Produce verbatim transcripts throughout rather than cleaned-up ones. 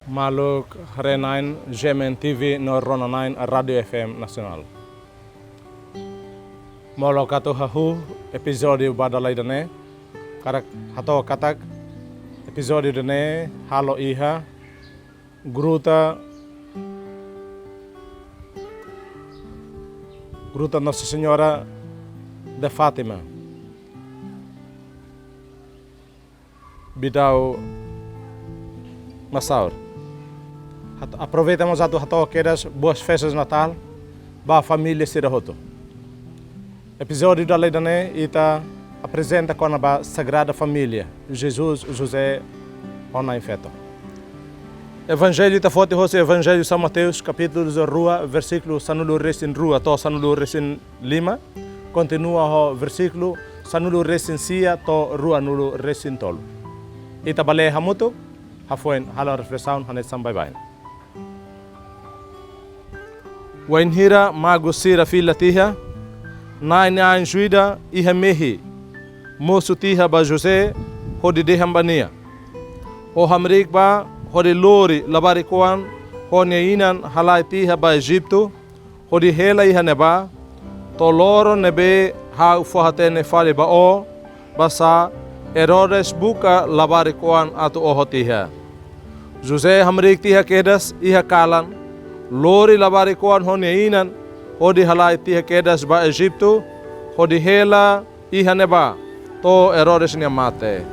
Maluk haree-na'in G M N T V no rona-na'in Rádiu F M Nasionál. Molok atu hahú epizódiu ba dala ida-ne'e, hakarak hato'o katak epizódiu ida-ne'e halo iha gruta, gruta Nossa Senhora de Fátima, Bidau Massaur. Hat-, aproveita mós atu hato'o kedas boas festas Natál ba família sira hotu. Epizódiu dala ida-ne'e ita aprezenta kona-ba Sagrada Família, Jesus, José, ho Na'in Feto. Evanjellu ita foti hosi Evanjellu São Mateus, kapítulu rua, versíkulu sanulu-resin-rua to'o sanulu-resin-lima, kontinua ho versíkulu sanulu-resin-sia to'o ruanulu-resin-tolu. Ita bá lee hamutuk, hafoin halo reflesaun hanesan baibain. Wainhira magos sira fila tiha, Na'i nia anju ida iha mehi mosu tiha ba José, hodi dehan ba nia: Ó hamriik bá, hodi lori labarik-oan ho nia inan halai tiha ba Ejitu, hodi hela iha ne'ebá, to'o loron ne'ebé ha'u fó-hatene fali ba ó, basá Herodes buka labarik-oan atu oho tiha. José hamriik tiha kedas iha kalan, lori labarik-oan ho nia inan, hodi halai tiha kedas ba Ejitu, hodi hela iha ne'ebá, to'o Herodes nia mate.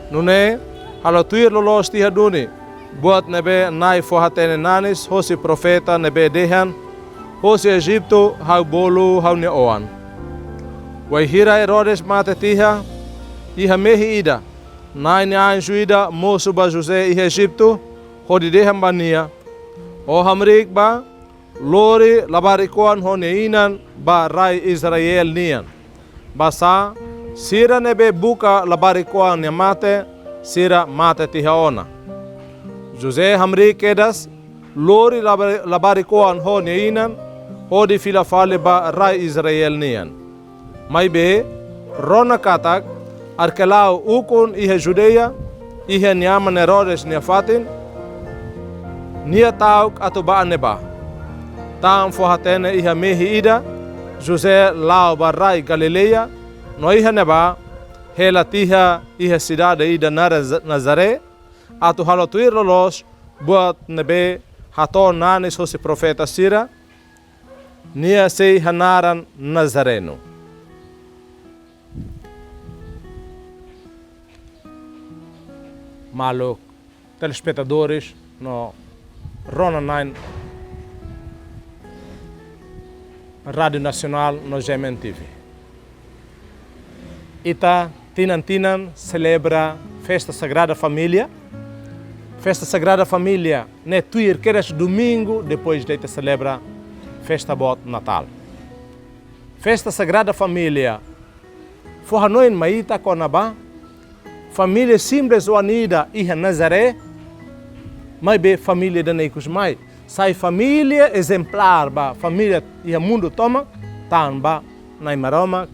Nune'e, halo tuir loloos tiha duni buat ne'ebé Na'i fó-hatene nanis hosi profeta ne'ebé dehan: Hosi Ejitu ha'u bolu ha'u-nia oan. Wainhira Herodes mate tiha, iha mehi ida, Na'i nia anju ida mosu ba José iha Ejitu, hodi dehan ba nia: Ó hamriik bá, lori labarik-oan ho nia inan ba rai Israel nian. Basá, sira ne'ebé buka labarik-oan nia mate, sira mate tiha ona. José hamriik kedas, lori laba-, labarik-oan ho nia inan, hodi fila fali ba rai Israel nian. Maibé, rona katak Arkelau ukun iha Judeia, iha nia aman Herodes nia fatin, nia ta'uk atu bá ne'ebá. Tan fó-hatene iha mehi ida, José la'o ba rai Galileia, no iha ne'ebá, hela tiha iha sidade ida Nara-, Nazaré, atu halo tuir loloos buat ne'ebé hato'o nanis hosi profeta sira, nia sei hanaran Nazarenu. Maluk telespetadores no rona-na'in Rádiu Nasionál no G M N T V. Ita tinan-tinan selebra festa Sagrada Família. Festa Sagrada Família ne'e tuir kedas domingu depois de ita selebra festa boot Natál. Festa Sagrada Família fó hanoin mai ita kona-ba família simples oan ida iha Nazaré, maibé família ida-ne'e ikus mai sai família ezemplár ba família iha mundu tomak, tanba Na'i Maromak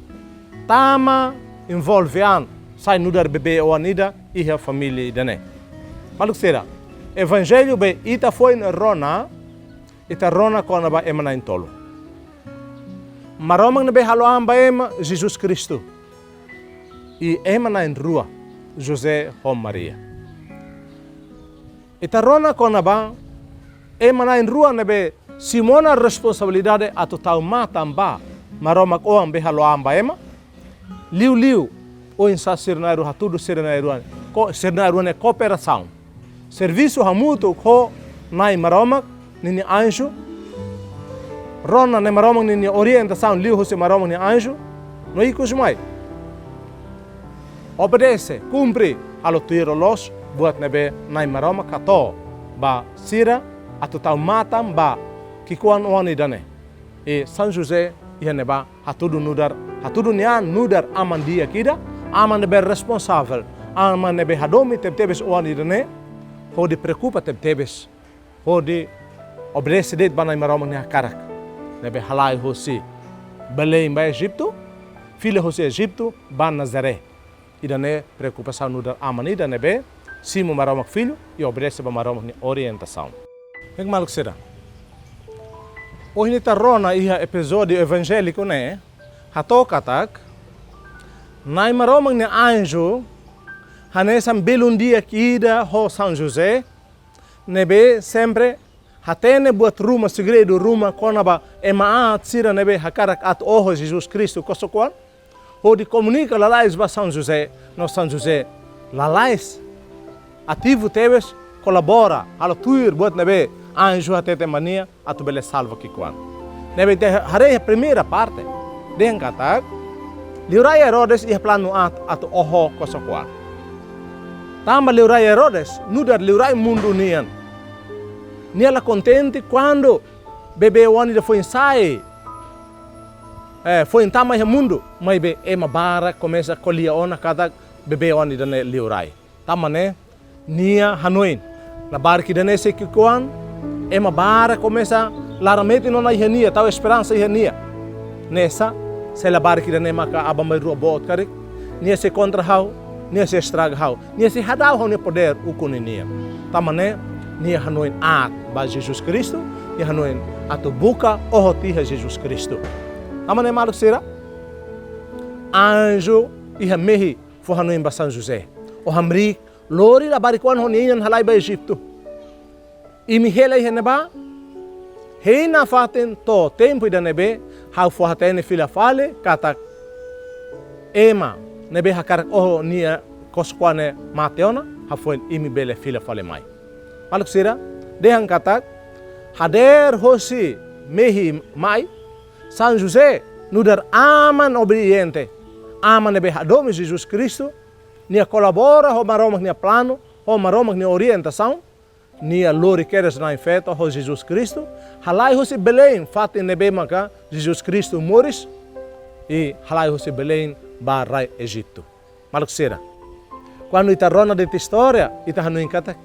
tama envolve an, sai nu'udar bebé oan ida iha família ida-ne'e. Maluk sira, Evanjellu be ita foin rona, ita rona kona-ba ema na'in-tolu. Maromak ne'ebé halo an ba ema, Jesus Kristu. I ema na'in-rua, José ho Maria. Ita rona kona-ba ema na'in-rua ne'ebé simu ona responsabilidade atu tau matan ba Maromak Oan be halo an ba ema. Liuliu oinsá sira na'in-rua hatudu sira na'in-rua, ko-, sira na'in-rua nia kooperasaun. Servisu hamutuk ho Na'i Maromak ninia anju. Rona Na'i Maromak ninia orientasaun liuhusi Maromak nia anju. No ikus mai, obedese, kumpre, halo tuir loloos buat ne'ebé Na'i Maromak hato'o ba sira atu tau matan ba ki'ikoan oan ida-ne'e. I São José iha ne'ebá hatudu nu'udar, hatudu nia an nu'udar aman di'ak ida, aman ne'ebé responsavel, aman ne'ebé hadomi tebetebes oan ida-ne'e, hodi preokupa tebetebes, hodi obedese de'it ba Na'i Maromak nia hakarak ne'ebé halai husi Belém ba Ejitu, fila husi Ejitu ba Nazaré. Ida-ne'e preokupasaun nu'udar aman ida ne'ebé simu Maromak Filho i obedese ba Maromak nia orientasaun. Entaun maluk sira, ohin ita rona iha epizódiu evanjéliku ne'e, hato'o katak Na'i Maromak nia anju hanesan belun di'ak ida ho São José, ne'ebé sempre hatene buat ruma, segredu ruma kona-ba ema aat sira ne'ebé hakarak atu oho Jesus Kristu kosok-oan, hodi komunika lalais ba São José, no São José lalais, ativu tebes, kolabora, halo tuir buat ne'ebé anju hatete mai nia atu bele salva ki'ikoan. Ne'ebé ita haree iha primeira parte, dehan katak liurai Herodes iha planu aat atu oho kosok-oan. Tanba liurai Herodes nu'udar liurai mundu nian, nia la kontente kuandu bebé-oan ida foin sai, eh, foin tama iha mundu, maibé ema barak komesa ko'alia ona katak bebé-oan ida-ne'e liurai. Tanba ne'e, nia hanoin, labarik ida-ne'e sei ki'ikoan, ema barak komesa laran-metin ona iha nia, tau esperansa iha nia. Ne'e sá, se labarik ida-ne'e maka aban-bainrua boot karik, nia sei kontra ha'u, nia sei estraga ha'u, nia sei hadau ha'u-nia podér ukun ninian. Tanba ne'e, nia hanoin aat ba Jesus Kristu, nia hanoin atu buka oho tiha Jesus Kristu. Tanba ne'e maluk sira, anju iha mehi fó hanoin ba São José: Ó hamriik, lori labarik-oan ho nia inan halai ba Ejitu. Imi hela iha ne'ebá, hein nafatin to'o tempu ida ne'ebé ha'u fó hatene fila fali katak ema ne'ebé hakarak oho nia kosok-oan ne'e mate ona, hafoin imi bele fila fali mai. Maluk sira, dehan katak hadeer hosi mehi mai, São José nu'udar aman obediente, aman ne'ebé hadomi Jesus Kristu, nia kolabora ho Maromak nia planu, ho Maromak nia orientasaun, nia lori kedas Na'in-Feto ho Jesus Kristu, halai hosi Belém, fatin ne'ebé maka Jesus Kristu moris, i halai hosi Belém ba rai Ejitu. Maluk sira, kuandu ita rona de'it istória, ita hanoin katak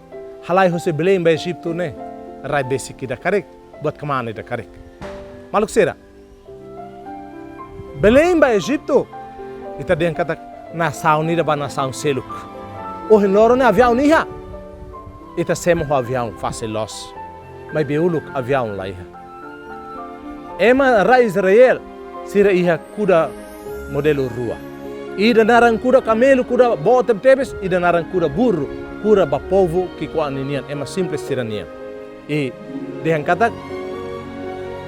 halai hosi Belém ba Ejitu ne'e rai besik ida karik, buat kmaan ida karik. Maluk sira, Belém ba Ejitu, ita dehan katak nasaun ida ba nasaun seluk. Ohin loron ne'e aviaun iha, ita semo ho aviaun fasil loos. Maibé uluk aviaun la iha. Ema rai Israel sira iha kuda modelu rua. Ida naran kuda kamelu, kuda boot tebetebes, ida naran kuda burru, kuda ba povu ki'ikoan ninian, ema simples sira-nian. I dehan katak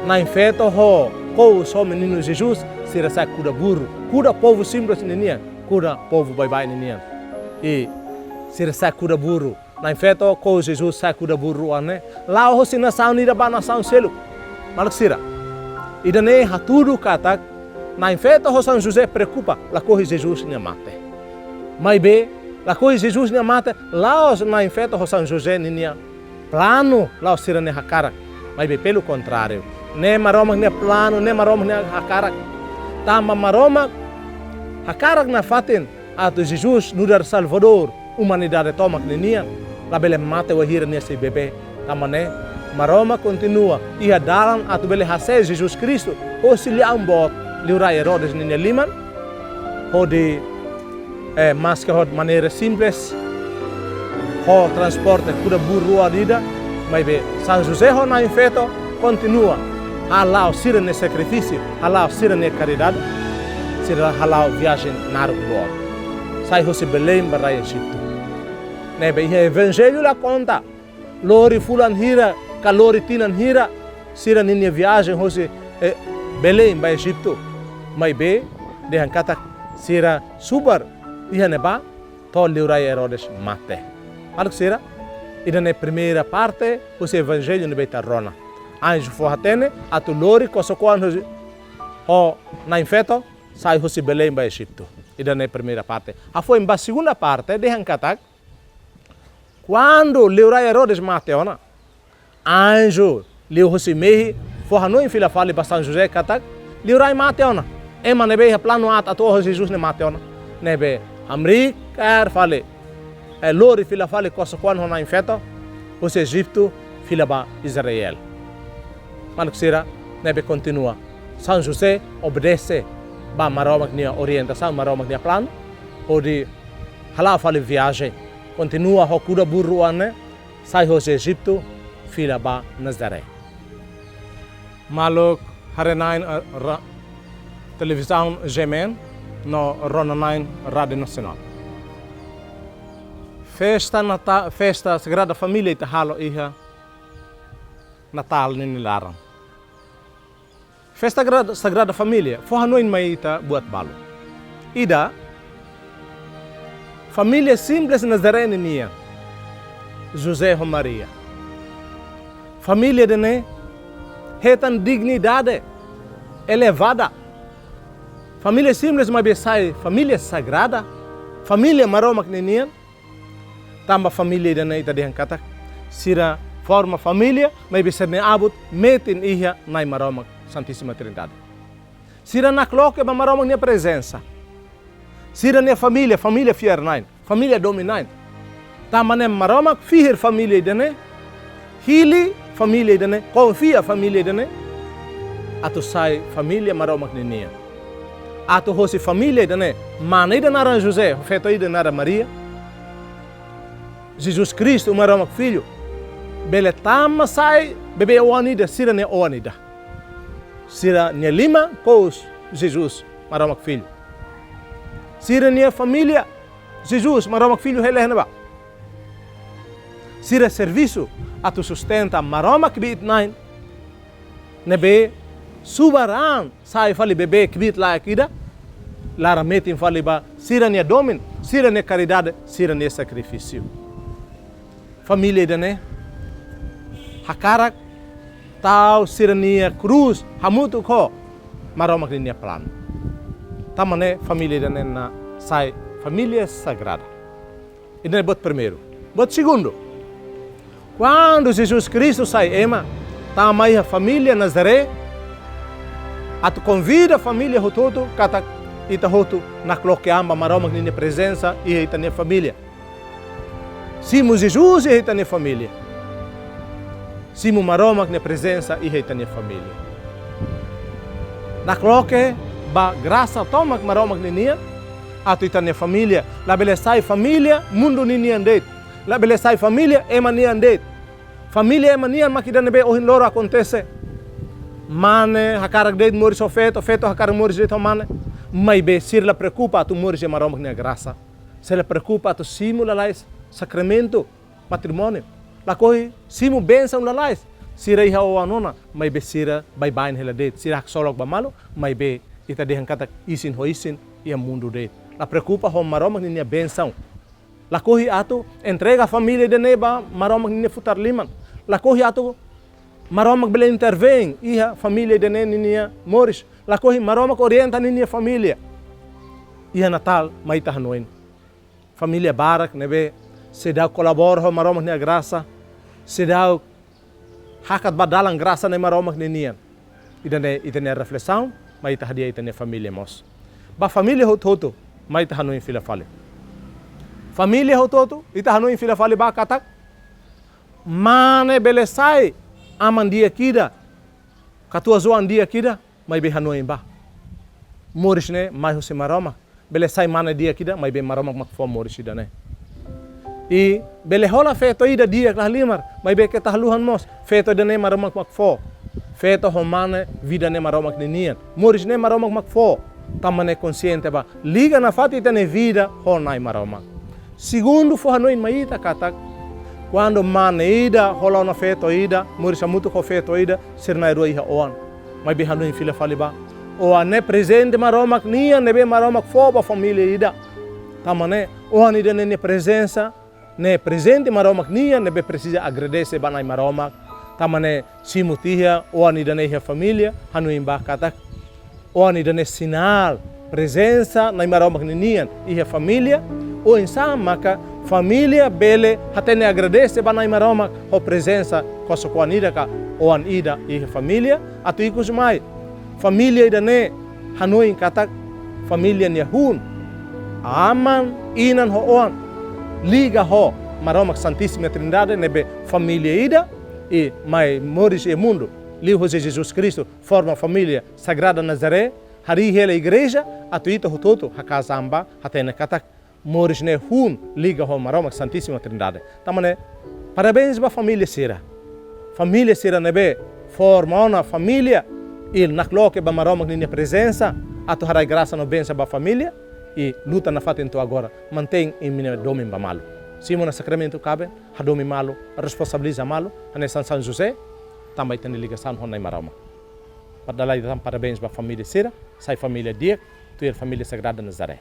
Na'in-Feto ho Kous ho Meninu Jesus, sira sai kuda burru, kuda povu simples ninian, kuda povu baibain ninian. I sira sai kuda burru. Na'in-Feto, Kous, Jesus sai kuda burru oan ne'e, la'o hosi nasaun ida ba nasaun seluk. Maluk sira, ida-ne'e hatudu katak Na'in-Feto ho São José preokupa lakohi Jesus nia mate. Maibé, lakohi Jesus nia mate la'ós Na'in-Feto ho São José ninia planu, la'ós sira-nia hakarak. Maibé pelu kontráriu, ne'e Maromak nia planu, ne'e Maromak nia hakarak. Tanba Maromak hakarak nafatin atu Jesus nu'udar Salvadór umanidade tomak ninian, labele mate wainhira nia sei bebé. Tanba ne'e, Maromak kontinua iha dalan atu bele hasees Jesus Kristu hosi liaun boot, liurai Herodes ninia liman, hodi, eh, maske ho maneira simples, ho transporte kuda burru oan ida, maibé São José ho Na'in-Feto kontinua hala'o sira-nia sakrifísiu, hala'o sira-nia karidade, sira hala'o viajen naruk boot. Sai hosi Belém ba rai Ejitu. Ne'ebé iha Evanjellu la konta lori fulan hira, ka lori tinan hira, sira ninia viajen hosi, eh, Belém ba Ejitu. Maibé, dehan katak sira subar iha ne'ebá, to'o liurai Herodes mate. Maluk sira, ida-ne'e primeira parte husi Evanjellu ne'ebé ita rona. Anju fó hatene atu lori kosok-oan ho, ho Na'in-Feto, sai hosi Belém ba Ejitu. Ida-ne'e primeira parte. Hafoin ba segunda parte, dehan katak kuandu liurai Herodes mate ona, anju liu hosi mehi fó hanoin fila fali ba São José katak liurai mate ona. Ema ne'ebé iha planu aat atu oho Jesus ne'e mate ona. Ne'ebé hamriik kaer fali, eh, lori fila fali kosok-oan ho Na'in-Feto, hosi Ejitu fila ba Israel. Maluk sira, ne'ebé kontinua São José obedese ba Maromak nia orientasaun, Maromak nia planu, hodi hala'o fali viajen. Kontinua ho kuda burru oan ne'e, sai hosi Ejitu, fila ba Nazaré. Maluk haree-na'in, eh, ra-, televizaun G M N no rona-na'in Rádiu Nasionál. Festa Nata-, festa Sagrada Família ita halo iha Natál ninia laran. Festa Gra-, Sagrada Família, fó hanoin mai ita buat balu. Ida, família simples Nazaré ninian, José ho Maria. Família ida-ne'e hetan dignidade elevada. Família simples maibé sai família sagrada, família Maromak ninian. Tanba família ida-ne'e ita dehan katak sira forma família, maibé sira-nia abut metin iha Na'i Maromak Santíssima Trindade. Sira nakloke ba Maromak nia prezensa. Sira-nia família, família fiar-na'in, família domin-na'in. Tanba ne'e Maromak fihir família ida-ne'e, hili família ida-ne'e, konfia família ida-ne'e atu sai família Maromak ninian. Atu hosi família ida-ne'e, mane ida naran José, feto ida naran Maria, Jesus Kristu, Maromak Filho, bele tama sai bebé oan ida, sira-nia oan ida. Sira-nia liman kous Jesus, Maromak Filho. Sira-nia família, Jesus, Maromak Filho, hela iha ne'ebá. Sira servisu atu sustenta Maromak kbiit-na'in ne'ebé subar an sai fali bebé kbiit-laek ida, laran metin fali ba sira-nia domin, sira-nia karidade, sira-nia sakrifísiu. Família ida-ne'e hakarak tau sira-nia krús hamutuk ho Maromak ninia planu. Tanba ne'e família ida-ne'e sai família sagrada. Ida-ne'e buat primeiru. Buat segundu, kuandu Jesus Kristu sai ema, tama iha família Nazaré, atu konvida família hotu-hotu, katak ita hotu nakloke an ba Maromak ninia prezensa iha ita-nia família. Simu Jesus iha ita-nia família. Simu Maromak nia prezensa iha ita-nia família. Nakloke ba grasa tomak Maromak ninian, atu ita-nia família labele sai família mundu ninian de'it, labele sai família ema nian de'it. Família ema nian mak ida ne'ebé ohin loron akontese. Mane hakarak de'it moris ho feto, feto hakarak moris de'it ho mane. Maibé sira la preokupa atu moris iha Maromak nia grasa. Sira la preokupa atu simu lalais sakramentu matrimóniu. Lakohi simu bensaun lalais. Sira iha oan ona, maibé sira baibain hela de'it. Sira haksolok ba malu, maibé ita dehan katak isin ho isin iha mundu de'it. La preokupa ho Maromak ninia bensaun. Lakohi atu entrega família ida-ne'e ba Maromak ninia futar liman. Lakohi atu Maromak bele intervein iha família ida-ne'e ninia moris. Lakohi Maromak orienta ninia família. Iha Natál mai ita hanoin família barak ne'ebé seidauk kolabora ho Maromak nia grasa, seidauk hakat ba dalan grasa Na'i Maromak ninian. Ida-ne'e ita-nia reflesaun, mai ita hadi'a ita-nia família mós. Ba família hotu-hotu, mai ita hanoin fila fali. Família hotu-hotu, ita hanoin fila fali ba katak mane bele sai aman di'ak ida, katuas-oan di'ak ida, maibé hanoin ba moris ne'e mai husi Maromak. Bele sai mane di'ak ida, maibé Maromak mak fó moris ida-ne'e. I bele hola feto ida di'ak lahalimar, maibé keta haluha mós, feto ida-ne'e Maromak mak fó. Feto ho mane, vida ne'e Maromak ninian. Moris ne'e Maromak mak fó. Tanba ne'e konsiente ba, liga nafatin ita-nia vida ho Na'i Maromak. Segundu, fó hanoin mai ita katak, kuandu mane ida hola ona feto ida, moris hamutuk ho feto ida, sira na'in-rua iha oan. Maibé hanoin fila fali ba, oan ne'e prezente Maromak nian ne'ebé Maromak fó ba família ida. Tanba ne'e, oan ida-ne'e nia prezensa ne'e prezente Maromak nian ne'ebé presiza agradese ba Na'i Maromak. Tanba ne'e, simu tiha oan ida-ne'e iha família, hanoin ba katak oan ida-ne'e sinál prezensa Na'i Maromak ninian iha família. Oinsá maka família bele hatene agradese ba Na'i Maromak ho prezensa kosok-oan ida ka oan ida iha família. Atu ikus mai, família ida-ne'e hanoin katak família nia hun, aman, inan ho oan, liga ho Maromak Santíssima Trindade ne'ebé família ida, i mai moris iha mundu liuhusi Jesus Kristu, forma família Sagrada Nazaré, harii hela igreja, atu ita hotu-hotu haka'as an ba hatene katak moris ne'e hun liga ho Maromak Santísima Trindade. Tanba ne'e, parabéns ba família sira. Família sira ne'ebé forma ona família, i nakloke ba Maromak ninia prezensa, atu haraik grasa no bensaun ba família, i luta nafatin to'o agora, mantein imi-nia domin ba malu. Simu ona sakramentu kaben, hadomi malu, responsabiliza malu, hanesan São José, tanba ita-nia ligasaun ho Na'i Maromak. Para dala ida tan parabéns ba família sira, sai família di'ak, tuir família Sagrada Nazaré.